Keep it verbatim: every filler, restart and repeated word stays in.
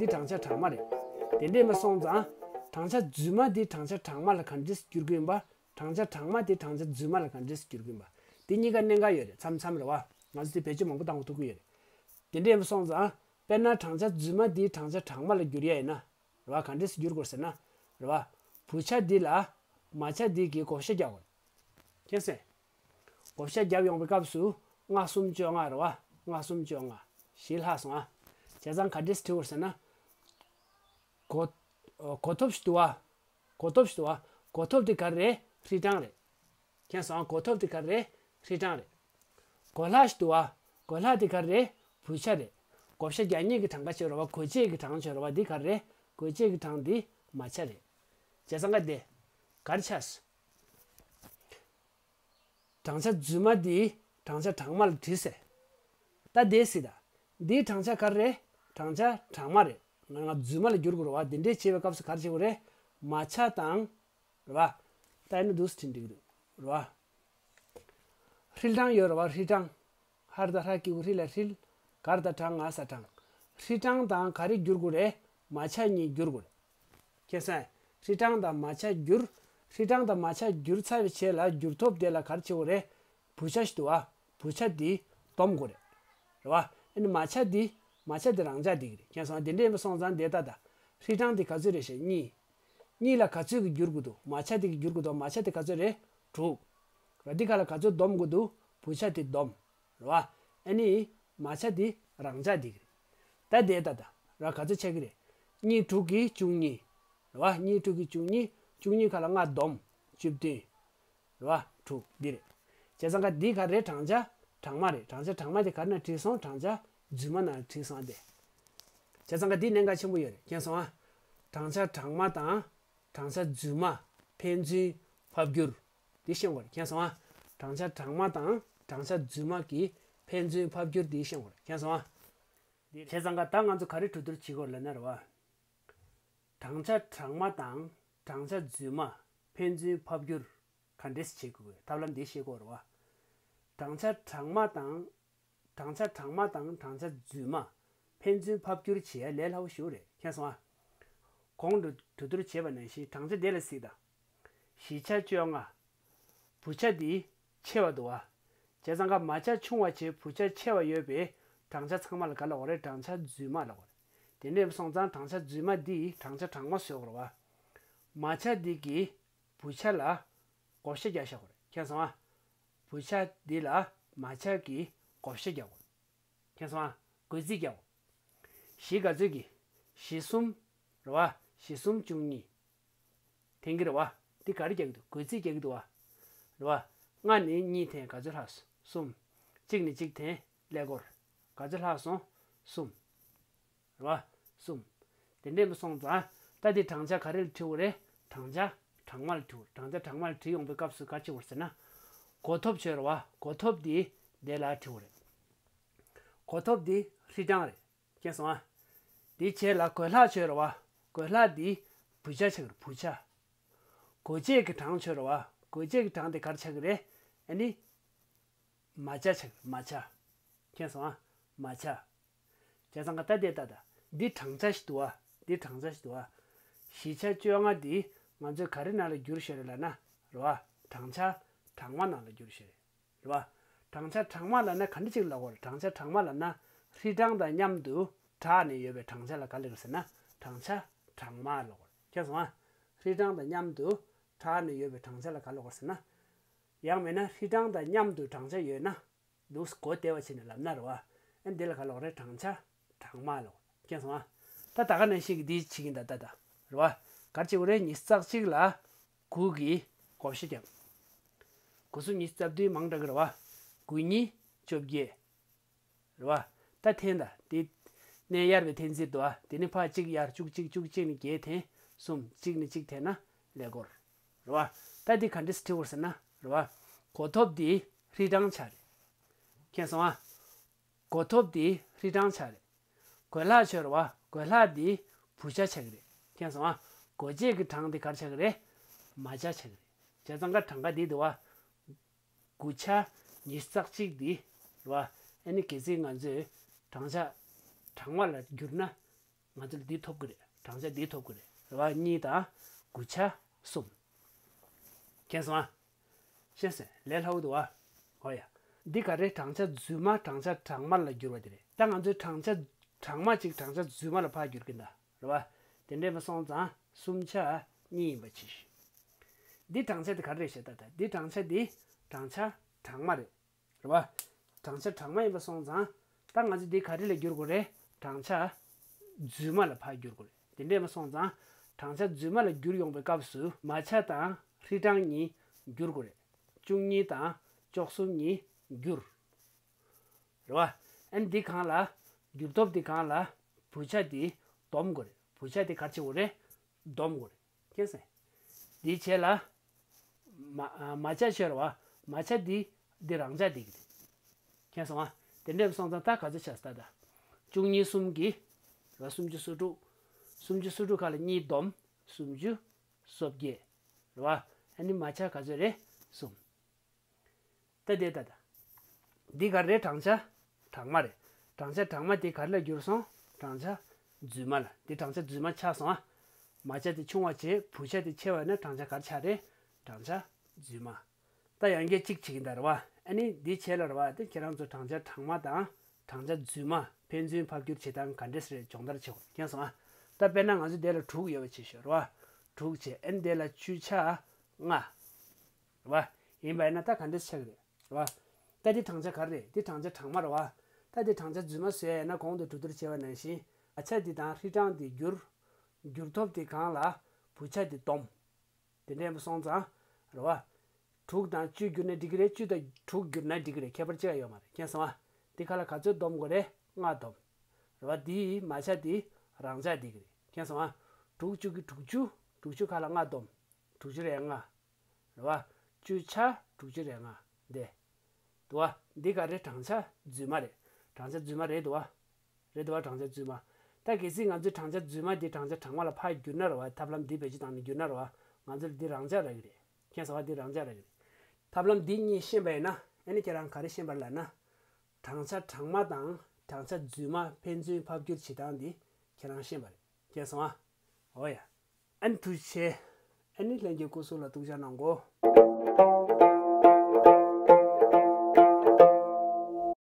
འདི་བགྲང་བྱ་བགྲང་མ་རེད། དེ་འདྲས་མ་སོང་ཙང་བགྲང་བྱ་རྫུན་མ་འདི་བགྲང་བྱ་བགྲང་མ་ལ་ག་འདྲས་སེ་བསྒྱུར་གྱི་ཡིན་པ། བགྲང་བྱ་བགྲང་མ་འདི་བགྲང་བྱ་རྫུན་མ་ལ་ག་འདྲས་སེ་བསྒྱུར་གྱི་ཡིན་པ། འདི་གཉིས་ཀ་གནད་འགག་ཡོད་རེད། མཚམས་མཚམས་རེད་བ། ང་ཚོ་འདི་བེད་སྤྱོད་མང་པོ་བཏང་དགོས་ཐུག་གི་ཡོད་རེད། དེ་འདྲས་མ་སོང་ཙང་དཔེར་ན་བགྲང་བྱ་རྫུན་མ་འདི་བགྲང་བྱ་བགྲང་མ་ལ་བསྒྱུར་ཡ་ཡིན་ན། རེད་བ། ག་འདྲས་སེ་བསྒྱུར་དགོས་ཟེར་ན། རེད་བ། བུ་ཆ་འདི་ལ་མ་ཆ་འདི་གིས་བགོ་བཤའ་རྒྱག་དགོས་རེད། མཁྱེན་སོང་། བགོ་བཤའ་བརྒྱབ་ཡོང་བའི་སྐབས་སུ་ལྔ་གསུམ་བཅོ་ལྔ་རེད་བ། ལྔ་གསུམ་བཅོ་ལྔ། བཞི་ལྷག་སོང་ཨ། བྱས་ཙང་ག་འདྲས་སེ་བྲིས་དགོས་ཟེར་ན། གོ་གོ་ཐོབ་ཞིག་འདུག་བ། གོ་ཐོབ་ཞིག་འདུག་བ། གོ་ཐོབ་དེ་ག་རེ་རེད། ཧྲིལ་གྲངས་རེད། མཁྱེན་སོང་ཨ། གོ་ཐོབ་དེ་ག་རེ་རེད། ཧྲིལ་གྲངས་རེད། གོས་ལྷག་ཞིག་འདུག་བ། གོས་ལྷག་དེ་ག་རེ་རེད། བུ་ཆ་རེད། བགོ་བཤའ་རྒྱག་མཁན་གྱི་གྲངས་ཀ་བྱེད་རོགས་བ། བགོ་བྱེད་ཀྱི་གྲངས་བྱེད་རོགས་བ། འདི་ག་རེ་རེད། བགོ་བྱེད་ཀྱི་གྲངས་འདི་མ་ཆ་རེད། བྱས་ཙང་ག་འདི་ག་རེ་ཆགས་སོང་། བགྲང་བྱ་རྫུན་མ་འདི་བགྲང་བྱ་བགྲང་མ་ལ་བྲིས་ཟེར། ད་འདི་སྲིད་ད། འདི་བགྲང་བྱ་ག་རེ་རེད། བགྲང་བྱ་བགྲང་མ་རེད། ང་ང་རྫུན་མ་ལ་བསྒྱུར་དགོས་རེད་བ། འདི་འདྲས་བྱེད་པའི་སྐབས་སུ་ག་རེ་བྱེད་དགོས་རེད། མ་ཆ་དང་། རེད་བ། ད་ཡིན་ན་འདུག་སེ་བྲིས་འགྲིག་གི་རེད། རེད་བ། ཧྲིལ་གྲངས་ཡོད་རེད་བ། ཧྲིལ་གྲངས། ཧར་ད་ཧྲ་གི་གུ་ཧྲི་ལ་ཧྲིལ། གར་ད་གྲ་ང་ས་གྲངས། ཧྲིལ་གྲངས་དང་ག་རེ་བསྒྱུར་དགོས་རེད། མ་ཆ་གཉིས་བསྒྱུར་དགོས་རེད། མཁྱེན་སོང་། ཧྲིལ་གྲངས་དང་མ་ཆ་བསྒྱུར། ཧྲིལ་གྲངས་དང་མ་ཆ་བསྒྱུར་ཚར་བའི་རྗེས་ལ་བསྒྱུར་ཐོབ་དེ་ལ་ག་རེ་བྱེད་དགོས་རེད། བུ་ཆ་ཞིག་འདུག་བ། བུ་ཆ་འདི་སྡོམ་དགོས་རེད། རེད་བ། ཨ་ནི་མ་ཆ་འདི། མ་ཆ་འདི་རང་འཇགས་འདི་གི་རེད། མཁྱེན་སོང་། འདི་འདྲས་ཡིན་པ་སོང་ཙང་འདི་ལྟ་ད། ཧྲིལ་གྲངས་འདི་ག་ཚོད་རེད་ཞེས་གཉིས། གཉིས་ལ་ག་ཚོད་ཀྱིས་བསྒྱུར་དགོས་འདུག་མ་ཆ་འདི་གིས་བསྒྱུར་དགོས་འདུག་མ་ཆ་འདི་ག་ཚོད་རེད། དྲུག་རེད་བ། འདི་ག་ལ་ག་ཚོད་སྡོམ་དགོས་འདུག་བུ་ཆ་འདི་སྡོམ། རེད་བ། ཨ་ནི། མ་ཆ་འདི་རང་འཇགས་འདི་གི་རེད། ད་འདི་ལྟ་ད། རེད་བ། ག་ཚོད་ཆགས་ཀྱི་རེད། གཉིས་དྲུག་གིས་བཅུ་གཉིས། རེད་བ། གཉིས་དྲུག་གིས་བཅུ་གཉིས། བཅུ་གཉིས་ག་ལ་ལྔ་སྡོམ། བཅུ་བདུན། རེད་བ། དྲུག་འདི་རེད། བྱས་ཙང་ག་འདི་ག་རེད། བགྲང་བྱ་བགྲང་མ་རེད། བགྲང་བྱ་བགྲང་མ་དེ་ག་རེ་ནང་བྲིས་སོང་། བགྲང་བྱ་རྫུན་མ་ནང་བྲིས་སོང་ཨ་དེ། བྱས་ཙང་ག་འདི་གནད་འགག་ཆེན་པོ་ཡོད་རེད། མཁྱེན་སོང་ཨ། བགྲང་བྱ་བགྲང་མ་དང་བགྲང་བྱ་རྫུན་མ་ཕན་ཚུན་ཕབ་བསྒྱུར། འདི་ཤེས་དགོས་རེད། མཁྱེན་སོང་ཨ། བགྲང་བྱ་བགྲང་མ་དང་བགྲང་བྱ་རྫུན་མ་གི་ཕན་ཚུན་ཕབ་བསྒྱུར་འདི་ཤེས་དགོས་རེད། མཁྱེན་སོང་ཨ། འདི་བྱས་ཙང་ག་ད་ང་ཚོ་ག་རེ་གྲོས་བསྡུར་བྱེད་དགོས་རེད་ལབ་ན་རེད་བ། བགྲང་བྱ་བགྲང་མ་དང་བགྲང་བྱ་རྫུན་མ་ཕན་ཚུན་ཕབ་བསྒྱུར་ག་འདྲས་བྱེད་དགོས། ཐབས་ལམ་འདི་ཤེས་དགོས་རེད་བ། བགྲང་བྱ་བགྲང་མ་དང་། བགྲང་བྱ་བགྲང་མ་དང་བགྲང་བྱ་རྫུན་མ་ཕན་ཚུན་ཕབ་བསྒྱུར་བྱེད་ཡ་ལས་སླ་བོ་ཞིག་རེད། མཁྱེན་སོང་ཨ། གོང་དུ་གྲོས་བསྡུར་བྱས་པ་ནང་བཞིན་བགྲང་བྱ་དེ་ལ་གཟིགས་དང་། བཞི་ཆ་བཅོ་ལྔ། བུ་ཆ་འདི་ཆེ་བ་འདུག་བ། བྱས་ཙང་ག་མ་ཆ་ཆུང་བ་བྱས་བུ་ཆ་ཆེ་བ་ཡོད་པའི་བགྲང་བྱ་ཚང་མ་ལ་ག་ལབ་དགོས་རེད། བགྲང་བྱ་རྫུན་མ་ལབ་དགོས་རེད། དེ་འདྲ་སོང་ཙང་བགྲང་བྱ་རྫུན་མ་འདིས་བགྲང་བྱ་བགྲང་མ་བཟོས་དགོས་རེད་བ། མ་ཆ་འདི་གིས་བུ་ཆ་ལ་བགོ་བཤའ་རྒྱག་བཞག་དགོས་རེད། མཁྱེན་སོང་ཨ། བུ་ཆ་འདི་ལ་མ་ཆ་གིས་བགོ་བཤའ་རྒྱག་དགོས་རེད། མཁྱེན་སོང་ཨ། བགོ་རྩིས་རྒྱག་དགོས། བཞི་ག་ཚོད་ཀྱིས། བཞི་གསུམ། རེད་བ། བཞི་གསུམ་བཅུ་གཉིས། འཐེན་གྱི་རེད་བ། འདི་ག་རེ་རྒྱག་གི་འདུག་བགོ་རྩིས་རྒྱག་གི་འདུག་བ། རེད་བ། ལྔ་ནས་གཉིས་འཐེན་ག་ཚོད་ལྷག་སོང་། གསུམ། གཅིག་ནས་གཅིག་འཐེན་ཀླད་ཀོར། ག་ཚོད་ལྷག་སོང་། གསུམ། རེད་བ། གསུམ། དེ་འདྲས་མ་སོང་ཙང་། ད་འདི་བགྲང་བྱ་ག་རེ་ལ་བྲིས་དགོས་རེད། བགྲང་བྱ་བགྲང་མ་ལ་བྲིས་དགོས་རེད། བགྲང་བྱ་བགྲང་མ་ལ་བྲིས་ཡོང་པའི་སྐབས་སུ་ག་བྱེད་དགོས་རེད་ཟེར་ན། གོ་ཐོབ་བྱས་རེད་བ། གོ་ཐོབ་འདི་འདི་ལ་བྲིས་དགོས་རེད། གོ་ཐོབ་འདི་ཧྲིལ་གྲངས་རེད། མཁྱེན་སོང་ཨ། འདི་བྱས་ལ་གོས་ལྷག་བྱས་རེད་བ། གོས་ལྷག་འདི་བུ་ཆ་ཆགས་རེད། བུ་ཆ། བགོ་བྱེད་ཀྱི་གྲངས་བྱས་རེད་བ། བགོ་བྱེད་ཀྱི་གྲངས་དེ་ག་རེ་ཆགས་ཀྱི་རེད། ཨ་ནི། མ་ཆ་ཆགས་རེད། མ་ཆ། མཁྱེན་སོང་ཨ། མ་ཆ། བྱས་ཙང་ག་ད་དེ་ལྟ་ད། འདི་བགྲང་བྱ་ཞིག་འདུག་ཨ། འདི་བགྲང་བྱ་ཞིག་འདུག་ཨ། བཞི་ཆ་བཅོ་ལྔ་འདི་ང་ཚོས་ག་རེ་ནང་ལ་བསྒྱུར་བཞག་རེད་ལབ་ན། རེད་བ། བགྲང་བྱ་བགྲང་མ་ནང་ལ་བསྒྱུར་བཞག་རེད། རེད་བ། བགྲང་བྱ་བགྲང་མ་ལབ་ན་ག་འདྲ་ཅིག་ལབ་དགོས་རེད། བགྲང་བྱ་བགྲང་མ་ལབ་ན་ཧྲིལ་གྲངས་དང་མཉམ་དུ་བགྲངས་ནས་ཡོད་པའི་བགྲང་བྱ་ལ་ག་ལབ་དགོས་ཟེར་ན་བགྲང་བྱ་བགྲང་མ་ལབ་དགོས་རེད། མཁྱེན་སོང་ཨ། ཧྲིལ་གྲངས་དང་མཉམ་དུ་བགྲངས་ནས་ཡོད་པའི་བགྲང་བྱ་ལ་ག་ལབ་དགོས་ཟེར་ན། ཡང་མིན་ན་ཧྲིལ་གྲངས་དང་མཉམ་དུ་བགྲང་བྱ་ཡོད་ན། འདུག་སེ་གོ་བདེ་བ་བྱས་ནས་ལབ་ན་རེད་བ། ཨ་འདི་ལ་ག་ལབ་དགོས་རེད། བགྲང་བྱ་བགྲང་མ་ལབ་དགོས་རེད། མཁྱེན་སོང་ཨ། ད་ད་ག་ནང་བཞིན་གྱི་འདི་བྱེད་ཀྱིན་ད་ད་ད། རེད་བ། ག་རེ་བྱེད་དགོས་རེད། ཉི་ཤུ་རྩ་གཅིག་ལ་དགུ་གིས་བགོ་བཤའ་བརྒྱབ། དགུ་གསུམ་ཉི་ཤུ་རྩ་བདུན་མང་དྲགས་ཀྱི་རེད་བ། དགུ་གཉིས་བཅོ་བརྒྱད། རེད་བ། ད་འཐེན་ད། འདི་གནས་གཡར་བའི་འཐེན་རྩིས་འདུག་ཨ། དེ་ནི་ཕར་གཅིག་གཡར། བཅུ་གཅིག་བཅུ་གཅིག་ནས་བརྒྱད་འཐེན། གསུམ། གཅིག་ནས་གཅིག་འཐེན་ན་ཀླད་ཀོར། རེད་བ། ད་འདི་ག་འདྲས་སེ་བྲིས་དགོས་ཟེར་ན། རེད་བ། གོ་ཐོབ་འདི་ཧྲིལ་གྲངས་ཆགས་རེད། མཁྱེན་སོང་ཨ། གོ་ཐོབ་འདི་ཧྲིལ་གྲངས་ཆགས་རེད། གོས་ལྷག་ཆགས་རེད་བ། གོས་ལྷག་འདི་བུ་ཆ་ཆགས་ཀྱི་རེད། མཁྱེན་སོང་ཨ། བགོ་བྱེད་ཀྱི་གྲངས་འདི་ག་རེ་ཆགས་ཀྱི་རེད། མ་ཆ་ཆགས་ཀྱི་རེད། བྱས་ཙང་ག་གྲངས་ཀ་འདི་འདུག་བ། དགུ་ཆ་ཉི་ཤུ་རྩ་གཅིག་འདི་རེད་བ། ཨ་ནི་གལ་སྲིད་ང་ཚོས་བགྲང་བྱ་བགྲང་བ་ལ་བསྒྱུར་ན། ང་ཚོ་ལ་འདི་ཐོབ་ཀྱི་རེད། བགྲང་བྱ་འདི་ཐོབ་ཀྱི་རེད། རེད་བ། གཉིས་དང་དགུ་ཆ་གསུམ། མཁྱེན་སོང་ཨ། ཤེས་སོང་། ལས་སླ་བོ་འདུག་བ། ཧོ་ཡ། འདི་ག་རེ། བགྲང་བྱ་རྫུས་མ་བགྲང་བྱ་གྲངས་མ་ལ་བསྒྱུར་བ་དེ་རེད། ད་ང་ཚོས་བགྲང་བྱ་གྲངས་མ་གཅིག་བགྲང་བྱ་རྫུས་མ་ལ་ཕར་བསྒྱུར་གྱིན་གདའ། རེད་བ། དེ་འདྲས་མ་སོང་ཙང་གསུམ་ཆ་གཉིས་ཡིན་པ་ཅིག་འདི་བགྲང་བྱ་དེ་ག་རེ་རེད་ཤག་ད་ད་འདི་བགྲང་བྱ་འདི་བགྲང་བྱ་གྲངས་མ་རེད། རེད་བ། བགྲང་བྱ་གྲངས་མ་ཡིན་པ་སོང་ཙང་། ད་ང་ཚོས་འདི་ག་རེ་ལ་བསྒྱུར་དགོས་རེད། བགྲང་བྱ་རྫུས་མ་ལ་ཕར་བསྒྱུར་དགོས་རེད། དེ་འདྲས་མ་སོང་ཙང་། བགྲང་བྱ་རྫུས་མ་ལ་བསྒྱུར་ཡོང་པའི་སྐབས་སུ་མ་ཆ་དང་ཧྲི་ཀྲང་གཉིས་བསྒྱུར་དགོས་རེད། བཅུ་གཉིས་དང་བཅུ་གསུམ་གཉིས་བསྒྱུར། རེད་བ། ཨ་ནི་འདི་སྒང་ལ། བསྒྱུར་ཐོབ་འདི་སྒང་ལ་བུ་ཆ་འདི་སྡོམ་དགོས་རེད། བུ་ཆ་འདི་ག་རེ་བྱེད་དགོས་རེད། སྡོམ་དགོས་རེད། མཁྱེན་སོང་། འདིའི་རྗེས་ལ། མ་ཨ་མ་ཆ་ཤོར་བ། མ་ཆ་འདི་འདི་རང་ཆ་འདི་གི་རེད། མཁྱེན་སོང་ཨ། དེ་འདྲས་སོང་ཙང་ད་ག་ཚོད་ཆགས་སོང་ད། བཅུ་གཉིས་གསུམ་གྱིས། རེད་བ། སུམ་ཅུ་སོ་དྲུག་སུམ་ཅུ་སོ་དྲུག་ཁ་ལ་གཉིས་བསྡོམས། སུམ་ཅུ་སོ་བརྒྱད། རེད་བ། ཨ་ནི་མ་ཆ་ག་ཚོད་རེད། གསུམ། ད་དེ་ད་ད། འདི་ག་རེ་རེད། བགྲང་བྱ་གྲངས་མ་རེད། བགྲང་བྱ་གྲངས་མ་དེ་ག་རེ་ལ་བསྒྱུར་སོང་། བགྲང་བྱ་རྫུས་མ་ལ། འདི་བགྲང་བྱ་རྫུས་མ་ཆགས་སོང་ཨ། མ་ཆ་དེ་ཆུང་བ་བྱས། བུ་ཆ་དེ་ཆེ་བ་ཡིན་ན་བགྲང་བྱ་ག་རེ་ཆགས་རེད། བགྲང་བྱ་རྫུས་མ། ད་ཡང་བསྐྱར་གཅིག་བྱེད་ཀྱིན་གདའ། རེད་བ། ཨ་ནི་འདིའི་རྗེས་ལ། རེད་བ། དེ་ཁྱེད་རང་ཚོ་བགྲང་བྱ་གྲངས་མ་དང་བགྲང་བྱ་རྫུས་མ་ཕན་ཚུན་ཕབ་བསྒྱུར་བྱེད་སྟངས་ག་འདྲས་རེད། སྦྱོང་བརྡར་བྱེད་དགོས། མཁྱེན་སོང་ཨ། ད་དཔེར་ན་ང་ཚོ་འདི་ལ་དྲུག་ཡོད་པ་བྱེད་ཤོག་རེད་བ། དྲུག་བྱས། ཨ་ནི་འདི་ལ་བཅུ་ཆ་ལྔ། རེད་བ། ཡིན་པ་ཡིན་ན་ད་ག་འདྲས་ཆགས་ཀྱི་རེད། རེད་བ། ད་འདི་བགྲང་བྱ་ག་རེ་རེད། འདི་བགྲང་བྱ་གྲངས་མ་རེད་བ། ད་འདི་བགྲང་བྱ་རྫུས་མ་བཟོས་ཡ་ཡིན་ན་གོང་དུ་གྲོས་བསྡུར་བྱས་པ་ནང་བཞིན། མ་ཆ་འདི་དང་ཧྲི་ཀྲང་འདི་བསྒྱུར། བསྒྱུར་ཐོབ་འདི་སྒང་ལ་བུ་ཆ་འདི་སྡོམ། དེ་འདྲས་མ་སོང་ཙང་། རེད་བ། དྲུག་དང་བཅུ་བསྒྱུར་ན་འགྲིག་གི་རེད། བཅུ་དང་དྲུག་བསྒྱུར་ན་འགྲིག་གི་རེད། ཁྱད་པར་ཅི་ཡང་ཡོད་མ་རེད། མཁྱེན་སོང་ཨ། འདི་ཁ་ལ་ག་ཚོད་སྡོམ་དགོས་རེད། ལྔ་སྡོམ། རེད་བ། འདིའི་མ་ཆ་འདི་རང་ཆ་འགྲིག་གི་རེད། མཁྱེན་སོང་ཨ། དྲུག་བཅུ་གི་དྲུག་ཅུ། དྲུག་ཅུ་ཁ་ལ་ལྔ་སྡོམ། དྲུག་ཅུ་རེ་ལྔ། རེད་བ། བཅུ་ཆ་དྲུག་ཅུ་རེ་ལྔ། འདི། འདུག་བ། འདི་ག་རེ་བགྲང་བྱ་རྫུས་མ་རེད། བགྲང་བྱ་རྫུས་མ་རེད་འདུག་བ། རེད་འདུག་བ། བགྲང་བྱ་རྫུས་མ། ད་གལ་སྲིད་ང་ཚོས་བགྲང་བྱ་རྫུས་མ་འདི་བགྲང་བྱ་གྲངས་མ་ལ་ཕར་བསྒྱུར་ན། རེད་བ། ཐབས་ལམ་འདི་བེད་སྤྱོད་བཏང་ནས་བསྒྱུར་ན། རེད་བ། ང་ཚོ་ལ་འདི་རང་འཇགས་རག་གི་རེད། མཁྱེན་སོང་བ། འདི་རང་འཇགས་རག་གི་རེད། ཐབས་ལམ་འདི་གཉིས་ཤེས་པ་ཡིན་ན། ཨ་ནི་ཁྱེད་རང་ག་རེ་ཤེས་པ་རེད་ལབ་ན། བགྲང་བྱ་གྲངས་མ་དང་བགྲང་བྱ་རྫུས་མ་ཕན་ཚུན་ཕབ་བསྒྱུར་བྱེད་སྟངས་འདི་ཁྱེད་རང་ཤེས་པ་རེད། མཁྱེན་སོང་ཨ། འོ་ཡ། ཨ་ནི་ཐུགས་རྗེ་ཆེ། ཨ་ནི་ལྷན་རྒྱས་སྐུ་གཟུགས་ལ་ཐུགས་ཅག་གནང་གོ།